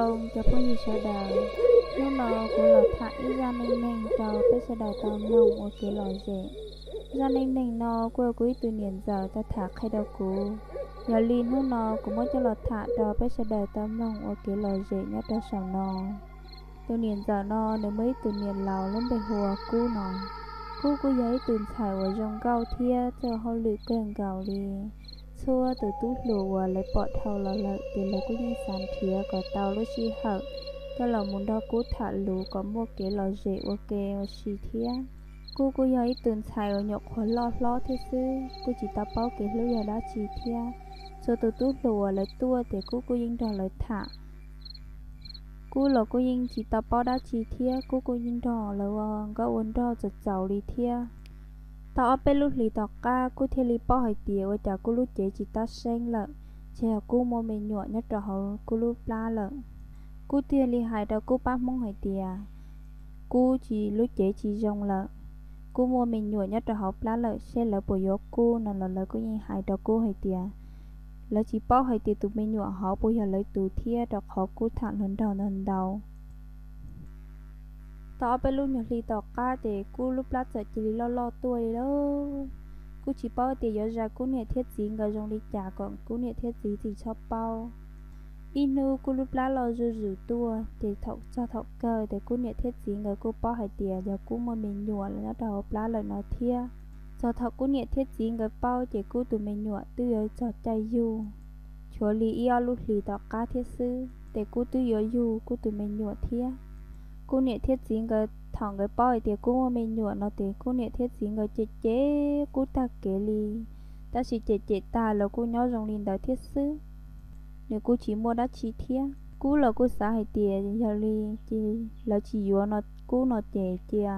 Cov phooj ywg sawv daws, hnub no kuv los tham ib zaj neej neeg rau peb sawv daws tau mloog ua kev lom zem. Zaj neej neeg no kuj yog kuv ib tug niam ntxawm tau tham qhia rau kuv. Yog li hnub no kuv muab coj los tham rau peb sawv daws tau mloog ua kev lom zem nyob rau saum no. Tus niam ntxawm no nws muaj ib tug niam laus lub npe hu ua Kub no. Kub kuj yog ib tug ntxhais uas zoo nkauj thiab txawj hauj lwm kawg nkaus li. Txhua tus tub hluas uas lawv pom dhau los lawm ces lawv kuj yeej xav nrhiav kom tau lub sij hawm coj los mus nrog Kub tham lus kom muaj kev lom zem ua ke ua si thiab. Kub kuj yog ib tug ntxhais uas nyuam qhuav loj hlob thiab xwb, kuj tsis tau paub kev hlub yog dab tsi thiab. Txhua tus tub hluas uas lawv tuaj ces Kub kuj yeej nrog lawv tham. Kub los kuj yeej tsis tau paub dab tsi thiab, Kub kuj yeej nrog lawv ua nkauj ua nraug txaus txaus li thiab. Tau ob peb lub hlis tom qab Kub thiaj li paub hais tias ua cas Kub lub cev tsis tab seeb lawm, ces yog Kub muaj me nyuam nyob rau hauv Kub lub plab lawm. Kub thiaj li hais rau Kub pab Hmoob hais tias Kub tsis, lub cev tsis zoo lawm, Kub muaj me nyuam nyob rau hauv plab lawm, seb lawv puas yuav Kub no los lawv kuj yeej hais rau Kub hais tias lawv tsis paub hais tias tus me nyuam hauv puas yog lawv tus thiab, rau qhov Kub tham hluas nraug ntau ntau. Tau ob peb lub nyuag hli tom qab ces Kub lub plab txawm cia li loj loj tuaj li lauj. Kuj tsis paub tias yuav zais Kub niam thiab txiv nkawd zoo li cas kom Kub niam thiab txiv tsis txhob paub. Ib hnub Kub lub plab loj zuj zus tuaj ces thaum txog thaum kawg ces Kub niam thiab txiv nkawd kuj paub hais tias yog Kub muaj me nyuam los nyob rau hauv plab lawm no thiab. Txog thaum Kub niam thiab txiv nkawd paub ces Kub tus me nyuam twb yuav txog caij yug, tshuav li ib ob lub hlis tom qab thiab xwb ces Kub twb yuav yug Kub tus me nyuam thiab. Kub niam thiab txiv nkawd thaum nkawd paub hais tias Kub muaj me nyuam no ces Kub niam thiab txiv nkawd cem cem Kub tag kev li. Tab sis cem cem tag los kuj nyob zoo li ntawd thiab xwb, nws kuj tsis muaj dab tsi thiab. Kub los kuj xav hais tias yog li ces lawv tsis yuav no, Kub no ces cia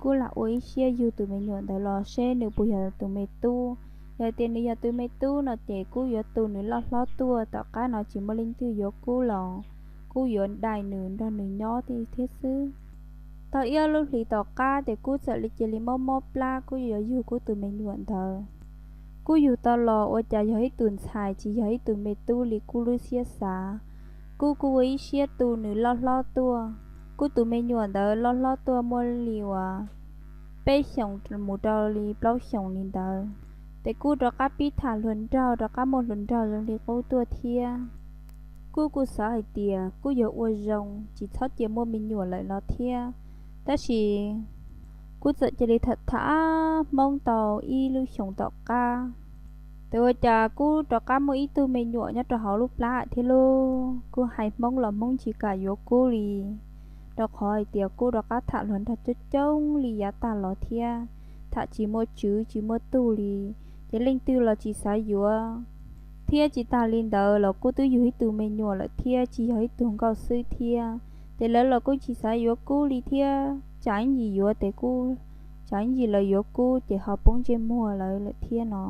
Kub lam ua ib siab yug tus me nyuam ntawd los seb nws puas yog tus me tub. Yog tias nws yog tus me tub no ces Kub yuav tu nws loj hlob tuaj, tom qab no tsis muaj leej twg yuav Kub los Kub yuav dai nws nrog nws nyob thiab xwb. Tau ib ob lub hlis tom qab ces Kub txawm li cia li mob mob plab, Kub yuav yug Kub tus me nyuam ntawd. Kub yug tau los ua cas yog ib tus ntxhais tsis yog ib tus me tub li Kub lub siab xav. Kub kuj ua ib siab tu nws loj hlob tuaj. Kub tus me nyuam ntawd loj hlob tuaj muaj li uas peb xyoos mus rau li plaub xyoos li ntawd, ces Kub rov qab pib tham hluas nraug, rov qab muaj hluas nraug zoo li qub tuaj thiab. Kub kuj xav hais tias Kub yuav ua zoo tsis txhob cia muaj me nyuam lawm no thiab. Tab sis Kub txawm cia li tham tham Hmoob tau ib lub xyoos tom qab, ces ua cas Kub rov qab muaj ib tug me nyuam nyob rau hauv lub plab thiab lauj. Kub hais Hmoob los Hmoob tsis kam yuav Kub li, rau qhov hais tias Kub rov qab tham hluas nraug coob coob li yav tag los thiab, tham tsis muaj tswv tsis muaj tug li, ces leej twg los tsis xav yuav. Thiab tsis tas li ntawd los Kub twb yug ib tug me nyuam lawm thiab, tsis yog ib tug nkauj xwb thiab, ces lawv los kuj tsis xav yuav Kub li thiab. Tsam ib ntsis yuav ces Kub, tsam ib ntsis lawv yuav Kub ces ho poob ntsej muag lawv lawm thiab no.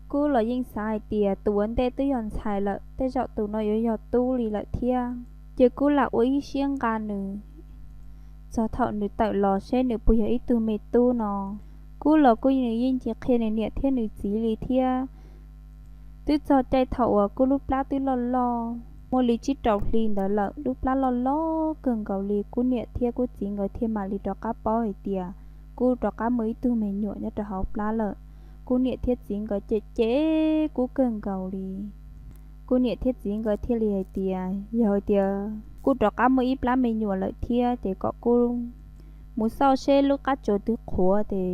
Kub los yeej xav hais tias tus ua ntej twb yog ntxhais lawm, tej zaum tus no yuav yog tub li lawm thiab. Ces Kub lam ua ib siab nqa nws, txog thaum nws tawm los seb nws puas yog ib tug me tub no. Kub los kuj nws yeej tsis qhia nws niam thiab nws txiv li thiab. Twb txog caij thaum uas Kub lub plab twb loj loj, muaj li tsib rau hli ntawd lawm, lub plab loj loj kawg nkaus li, Kub niam thiab Kub txiv nkawd thiaj mam li rov qab paub hais tias Kub rov qab muaj ib tug me nyuam nyob rau hauv plab lawm. Kub niam thiab txiv nkawd cem cem Kub kawg nkaus li. Kub niam thiab txiv nkawd thiaj li hais tias yog hais tias Kub rov qab muaj ib plab me nyuam lawm thiab ces kom Kub mus xauj seb lub qab tsuas twg qhuav ces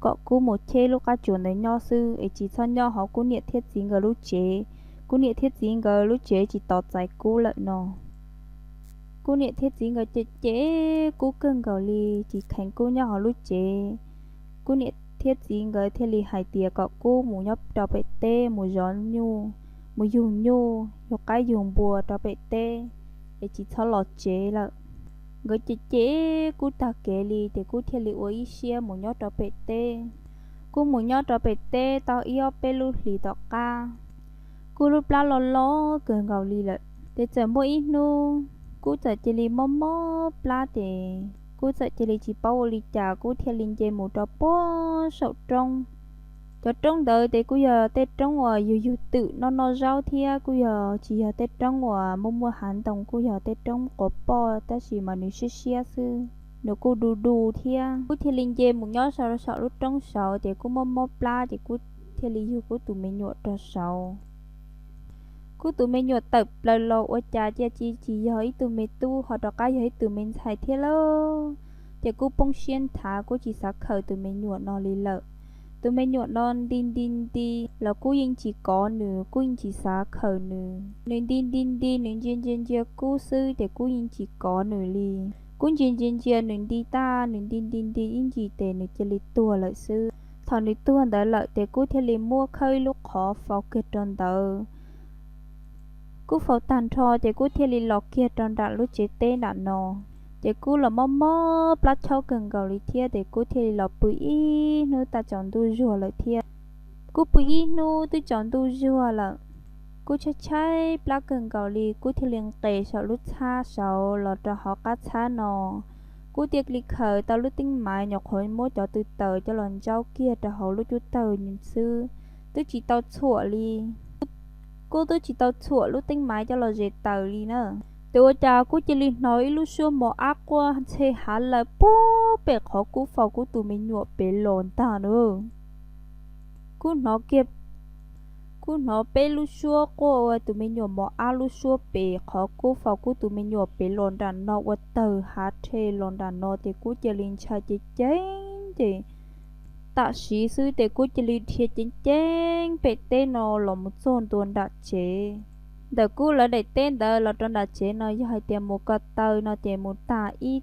kom Kub mus cheb lub qab tsuas ntawd nyob xwb es tsis txhob nyob hauv Kub niam thiab txiv nkawd lub tsev. Kub niam thiab txiv nkawd lub tsev tsis tos txais Kub lawm no. Kub niam thiab txiv nkawd cem cem Kub kawg nkaus li, tsis kheev Kub nyob hauv lub tsev. Kub niam thiab txiv nkawd thiaj li hais tias kom Kub mus nyob rau pem teb mus zov nyuj, mus yug nyuj yug qaib yug npua rau pem teb, es tsis txhob los tsev lawm. Nkawd cem cem Kub tag kev li ces Kub thiaj li ua ib siab mus nyob rau pem teb. Kub mus nyob rau pem teb tau ib ob peb lub hlis tom qab, Kub lub plab loj loj kawg nkaus li lawm. Ces txawm muaj ib hnub Kub txawm cia li mob mob plab ces Kub txawm cia li tsis paub ua li cas, Kub thiaj li nce mus rau puag saum roob. Cov roob ntawd ces kuj yog tej roob uas yug yug twm noj noj zaub thiab kuj yog tsis yog tej roob uas muaj muaj hav ntoo, kuj yog tej roob quav poj tab sis mas nws siab siab xwb, nws kuj du du thiab. Kuv thiaj li nce mus nyob saum lub roob saud ces kuv mob mob plab ces kuv thiaj li yug kuv tus me nyuam rau saud. Kuv tus me nyuam tawm plaws los ua cas cia tsis yog ib tug me tub ho rov qab yog ib tug me ntxhais thiab lauj. Ces kuv poob siab nthav, kuv tsis xav khaws tus me nyuam no li lawm. Tus me nyuam no nti nti nti los kuv yeej tsis kov nws, kuv yeej tsis xav khaws nws. Nws nti nti nti, nws ntsia ntsia ntsia kuv xwb ces kuv yeej tsis kov nws li. Kuv ntsia ntsia ntsia nws nti tag, nws nti nti nti ib ntsis ces nws cia li tuag lawm xwb. Thaum nws tuag ntawd lawm ces kuv thiaj li muab khawb ib lub qhov faus kiag rau ntawd. Kuv faus tag nrho ces kuv thiaj li los kiag rau nram lub tsev teb nram no. Ces kuv los mob mob plab khaub kawg nkaus li thiab ces kuv thiaj li los pw ib hnub, twb tsaus ntuj zuag lawm thiab. Kuv pw ib hnub twb tsaus ntuj zuag lawm, kuv tshaib tshaib plab kawg nkaus li, kuv thiaj li nqes saum lub txhab saud los rau hauv qab txhab no. Kuv thiaj li khaws tau lub teeb maiv, nyuam qhuav muab cov tw taws coj los ntsaub kiag rau hauv lub cub tawg xwb, twb tsis tau txhuam li. Kuv twb tsis tau txhuam lub teeb maiv coj los zes taws li na. Ces ua cas kuv cia li hnov ib lub suab mos ab quaj ntxhe hav lawm puag pem qhov kuv faus kuv tus me nyuam pem los ntag na. Kuv hnov kiag, kuv hnov peb lub suab quaj ua tus me nyuam mos ab lub suab pem qhov kuv faus kuv tus me nyuam pem los nram no ua tawg hav rhe los nram no ces kuv cia li ntshai ceev ceev ces tam sim xwb ces kuv cia li dhia ceev ceev pem teb no los mus txog ntua nram tsev. Ntawm kuv lawv daim teb ntawd los rau nram tsev no yog hais tias mus ko taw no ces mus tag ib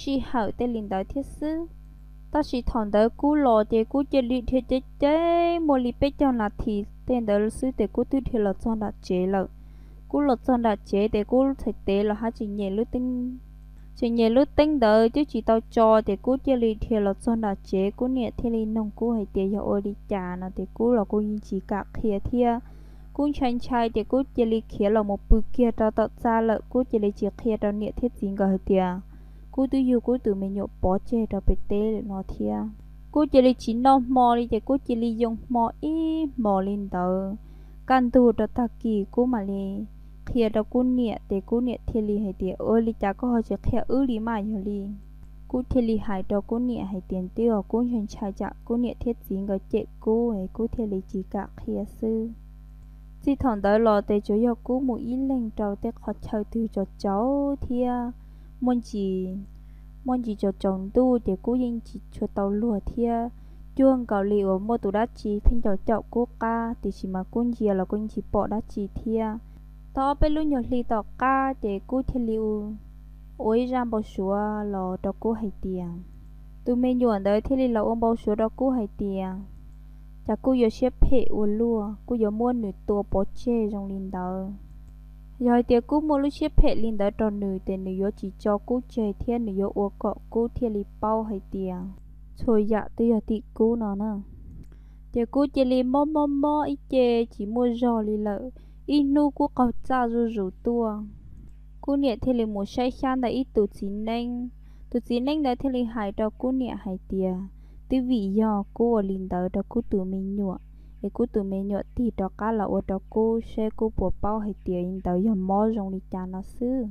sij hawm tej li ntawd thiab xwb. Tab sis thaum ntawd kuv los ces kuv cia li dhia ceev ceev muaj li peb caug nas this tej ntawd xwb ces kuv twb dhia los txog nram tsev lawm. Kuv los txog nram tsev ces kuv txhais tes los hab tseem nyem lub teeb, tseem nyem lub teeb ntawd twb tsis tau tso ces kuv cia li dhia los txog nram tsev. Kuv niam thiaj li nug kuv hais tias yog ua li cas no ces kuv los kuv yeej tsis kam qhia thiab. Kuv ntshai ntshai ces kuv cia li khiav los mus pw kiag rau tom txaj lawm. Kuv cia li tsis qhia rau niam thiab txiv nkawd hais tias kuv twb yug kuv tus me nyuam pov tseg rau pem teb lawm no thiab. Kuv cia li tsis noj hmo li ces kuv cia li yoo hmo ib hmos li ntawd. Kaj ntug rau tag kis kuv mam li qhia rau kuv niam ces kuv niam thiaj li hais tias ua li cas koj ho tsis qhia wb li mas yog li. Kuv thiaj li hais rau kuv niam hais tias twb yog kuv ntshai ntshai tsam kuv niam thiab txiv nkawd cem kuv es kuv thiaj li tsis kam qhia xwb. Txij thaum ntawd los ces tsuas yog kuv mus ib leeg rau tej qhov chaw twg tsaus tsaus thiab muaj ntsis, muaj ntsis tsaus tsaus ntuj ces kuv yeej tsis tshua tau luag thiab. Cuag nkaus li uas muaj tus dab tsi pheej caum caum kuv qab tiam sis mas kuv ntsia los kuv yeej tsis pom dab tsi thiab. Tau ob peb lub nyuag hli tom qab ces kuv thiaj li ua ib zaj npau suav los rau kuv hais tias, tus me nyuam ntawd thiaj li los ua npau suav rau kuv hais tias cas kuv yuav siab phem ua luaj, kuv yuav muab nws tua pov tseg zoo li ntawd. Yog hais tias kuv muaj lub siab phem li ntawd rau nws ces nws yuav tsis tso kuv tseg thiab nws yuav ua kom kuv thiaj li paub hais tias txhua yam twb yog tim kuv no na. Ces kuv cia li mob mob mob ib ce tsis muaj zog li lawm. Ib hnub kuv qaug txaj zuj zus tuaj, kuv niam thiaj li mus saib xyab ntawm ib tus txiv neeb. Tus txiv neeb ntawd thiaj li hais rau kuv niam hais tias twb vim yog kuv ua li ntawd rau kuv tus me nyuam es kuv tus me nyuam tig rov qab los ua rau kuv, saib kuv puas paub hais tias li ntawd yog mob zoo li cas no xwb.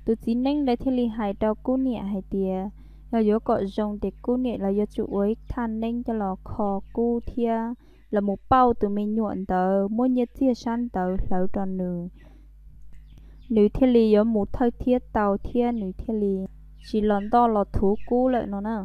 Tus txiv neeb ntawd thiaj li hais rau kuv niam hais tias yog yuav kom zoo ces kuv niam los yuav tsum ua ib thaj neeb coj los kho kuv thiab los mus pauj tus me nyuam ntawd, muab nyiaj txiag sab ntawd hlawv rau nws, nws thiaj li yuav mus thawj thiab tau thiab nws thiaj li tsis los ntoj los thuv kuv lawm no na.